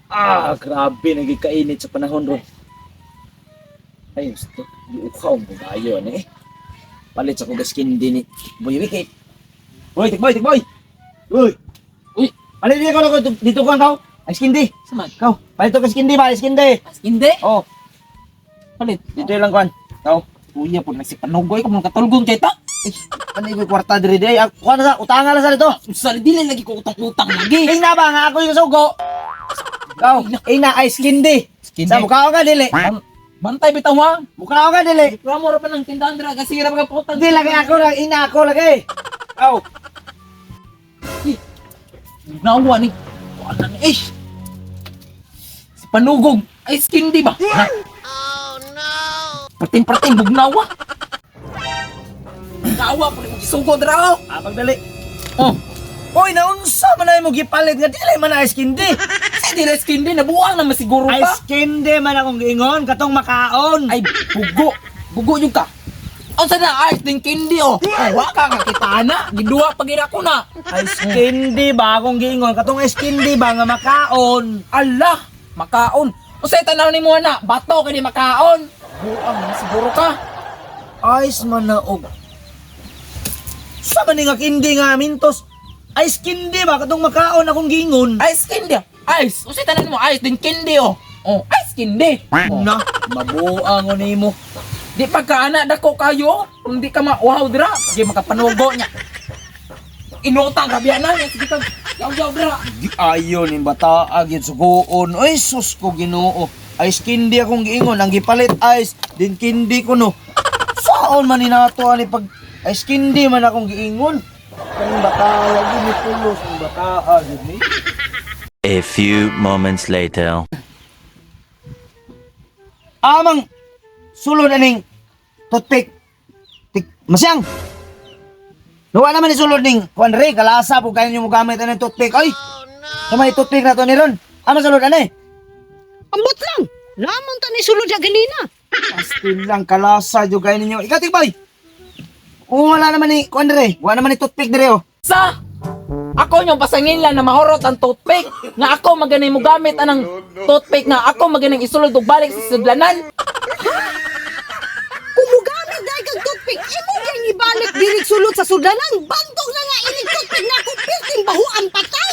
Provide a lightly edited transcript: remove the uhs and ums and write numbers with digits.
Ah, grabe nagikainit sa panahon ron. Ay, gusto. Giukaw mo kayo, ano eh. Palit sa kugas kindi ni Boy Wiki. Boy, tikboy, tikboy! Uy! Uy! Palit dito ko, dito ko ang kau. Ay, skindi. Saman? Kau, palit ko skindi ba? Skindi. Hindi. Oh, Palit. dito lang kuan. Kau. Uya po nagsipanugoy ka mga katulgong kay ta. Ano yung kwarta diri day? Ah, kuan na sa utanga lang sa dito. Sa dili lagi ko utang-utang lagi. Ing na ba nga ako yung sugo? Kau, ing na ay skindi. Skindi. Sa mukha ko ka dili. Bantay bitaw ha. Mukha ko ka dili. Reklamo ra pa ng tindahan dira kasi ra mga putang. Hindi lagi ako lang ina ako lagi. Aw, Nawa ni. Wala ni eh. Si panugog ay skindi ba? Ha? Oh no. Prating-prating bugnawa. Nawa po ni sugo dira oh. ah, pagdali. Oh. Oy, naunsa man ay mo gipalit nga dili man na ice candy. Sa dili skindi nabuang na masiguro ka. Ice candy man akong giingon katong makaon. Ay bugo. Bugo yung ka. Unsa na ice din candy oh. Ay, wa ka kakita na. Giduha pa gid ako na. Ice candy ba akong giingon katong ice candy ba nga makaon. Ala, makaon. Unsay tanaw nimo na? Bato kini makaon. Buang na siguro ka. Ice man na og. Sa man ni nga candy nga mintos. Ice candy ba katong makaon akong giingon. Ice candy. Ice. Unsay tanaw nimo ice din candy oh. Oh, ice candy. Oh. Na, mabuang ko nimo. Di pa ka ana dako kayo. Kung di ka mauhaw dira, sige makapanugo niya. Inutang rabiya na niya sige ka. Yaw-yaw dira. Di ayo ning bata gyud sugoon. Ay sus ko Ginoo. Ice candy akong giingon ang gipalit ice din candy ko no. Saon man ni nato ani pag ice candy man akong giingon. Ang bata lagi ni pulos ang bata gyud ni. A few moments later. Amang sulod aning toothpick. Tik masyang. Nuwa naman ni sulod ning kuan re kalasa po kayo nyo mo gamit aning toothpick. Ay. Oh, no. May toothpick na to ni ron. Ama sulod ani? Ambot lang. Lamon ta ni sulod ya ganina. Pastil lang kalasa jud kayo ninyo. Ikaw tikbay. Oo, wala naman ni kuan dire. Wala naman ni toothpick dire oh. Sa ako yung pasangin lang na mahurot ang toothpick nga ako maganay mo gamit anang toothpick nga ako maganay isulod og balik sa sudlanan. Kung mugamit dahil kag toothpick, imo gyud ibalik diri sulod sa sudlanan. Bantog na nga inig toothpick na ako pirting bahuan patay.